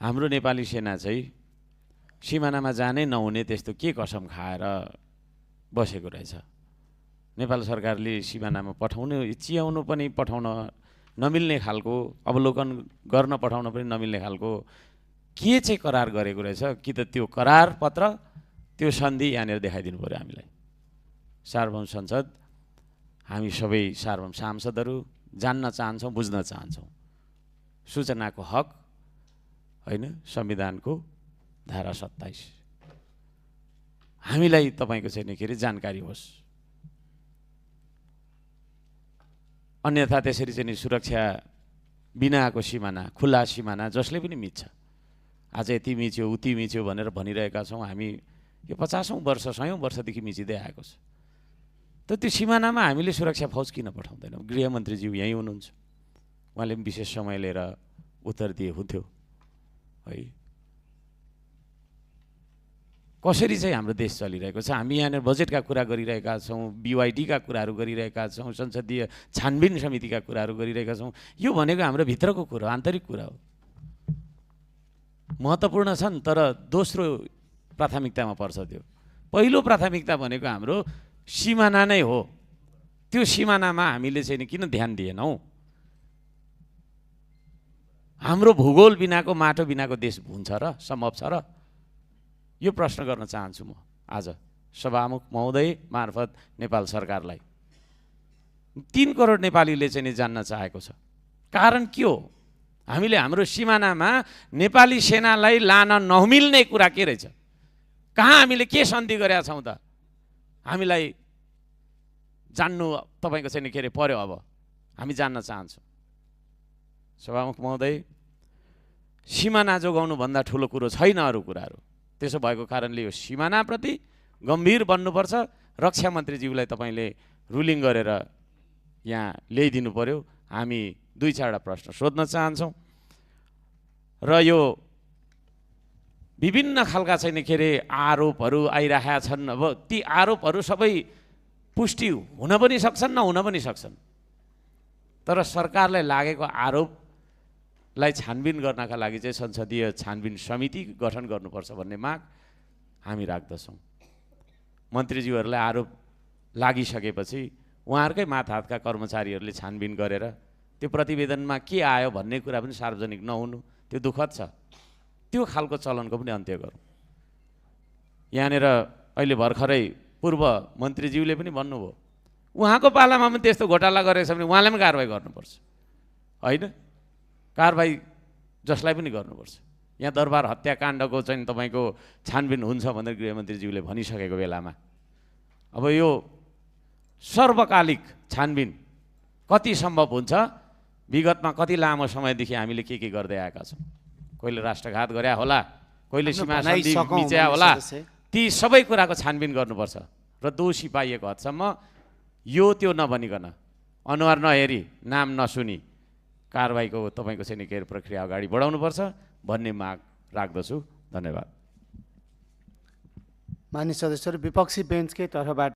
हाम्रो नेपाली सेना चाहिँ सिमानामा जानै नहुने त्यस्तो के कसम खाएर बसेको रहेछ। नेपाल सरकारले सिमानामा पठाउनु चियाउनु पनि पठाउन नमिल्ने खालको, अवलोकन गर्न पठाउन पनि नमिल्ने खालको के चाहिँ करार गरेको रहेछ कि त त्यो करार पत्र, त्यो सन्धि यहाँनिर देखाइदिनु पर्यो हामीलाई। सार्वभौम संसद, हामी सबै सार्वभौम सांसदहरू जान्न चाहन्छौँ, बुझ्न चाहन्छौँ। सूचनाको हक होइन, संविधानको धारा 27 हामीलाई तपाईँको चाहिँ के अरे जानकारी होस्। अन्यथा त्यसरी चाहिँ सुरक्षा बिनाको सिमाना, खुला सिमाना जसले पनि मिच्छ। आज यति मिच्यो उति मिच्यो भनेर भनिरहेका छौँ हामी। यो 50औं वर्ष 100औं वर्षदेखि मिचिँदै आएको छ। त त्यो सिमानामा हामीले सुरक्षा फौज किन पठाउँदैनौँ? गृहमन्त्रीज्यू यहीँ हुनुहुन्छ, उहाँले पनि विशेष समय लिएर उत्तर दिए हुन्थ्यो है। कसरी चाहिँ हाम्रो देश चलिरहेको छ? हामी यहाँनिर बजेटका कुरा गरिरहेका छौँ, BYD का कुराहरू गरिरहेका छौँ, संसदीय छानबिन समितिका कुराहरू गरिरहेका छौँ। यो भनेको हाम्रो भित्रको कुरा हो, आन्तरिक कुरा हो। महत्त्वपूर्ण छन्, तर दोस्रो प्राथमिकतामा पर्छ त्यो। पहिलो प्राथमिकता भनेको हाम्रो सिमाना नै हो। त्यो सिमानामा हामीले चाहिँ किन ध्यान दिएनौँ? हाम्रो भूगोल बिनाको, माटो बिनाको देश हुन्छ र? सम्भव छ र? यो प्रश्न गर्न चाहन्छु म आज सभामुख महोदय मार्फत नेपाल सरकारलाई। 3 करोड नेपालीले चाहिँ नि जान्न चाहेको छ। कारण के हो? हामीले हाम्रो सिमानामा नेपाली सेनालाई लान नमिल्ने कुरा के रहेछ? कहाँ हामीले के सन्धि गरेका छौँ त? हामीलाई जान्नु तपाईँको चाहिँ नि के अरे पर्यो। अब हामी जान्न चाहन्छौँ। सभामुख महोदय, सिमाना जोगाउनु भन्दा ठुलो कुरो छैन अरू कुराहरू। त्यसो भएको कारणले यो सिमानाप्रति गम्भीर बन्नुपर्छ। रक्षा मन्त्रीज्यूलाई तपाईँले रुलिङ गरेर यहाँ ल्याइदिनु पर्यो। हामी 2-4वटा प्रश्न सोध्न चाहन्छौँ र यो विभिन्न खालका चाहिँ के अरे आरोपहरू आइरहेका छन्। अब ती आरोपहरू सबै पुष्टि हुन पनि सक्छन्, नहुन पनि सक्छन्। तर सरकारलाई लागेको आरोपलाई छानबिन गर्नका लागि चाहिँ संसदीय छानबिन समिति गठन गर्नुपर्छ भन्ने माग हामी राख्दछौँ। मन्त्रीज्यूहरूलाई आरोप लागिसकेपछि उहाँहरूकै माथहातका कर्मचारीहरूले छानबिन गरेर त्यो प्रतिवेदनमा के आयो भन्ने कुरा पनि सार्वजनिक नहुनु, त्यो दुःखद छ। त्यो खालको चलनको पनि अन्त्य गरौँ। यहाँनिर अहिले भर्खरै पूर्व मन्त्रीज्यूले पनि भन्नुभयो, उहाँको पालामा पनि त्यस्तो घोटाला गरेको छ भने उहाँलाई पनि कारवाही गर्नुपर्छ होइन? कारवाही जसलाई पनि गर्नुपर्छ। यहाँ दरबार हत्याकाण्डको चाहिँ तपाईँको छानबिन हुन्छ भनेर गृहमन्त्रीज्यूले भनिसकेको बेलामा अब यो सर्वकालिक छानबिन कति सम्भव हुन्छ? विगतमा कति लामो समयदेखि हामीले के गर्दै आएका छौँ? कोहीले राष्ट्रघात गरे होला, कोहीले सीमा सन्धि मिच्या होला। ती सबै कुराको छानबिन गर्नुपर्छ र दोषी पाइएको हदसम्म यो त्यो नभनिकन, अनुहार नहेरी, नाम नसुनी कारवाहीको तपाईँको चाहिँ के प्रक्रिया अगाडि बढाउनुपर्छ भन्ने माग राख्दछु। धन्यवाद। माननीय सदस्यहरू, विपक्षी बेन्चकै तर्फबाट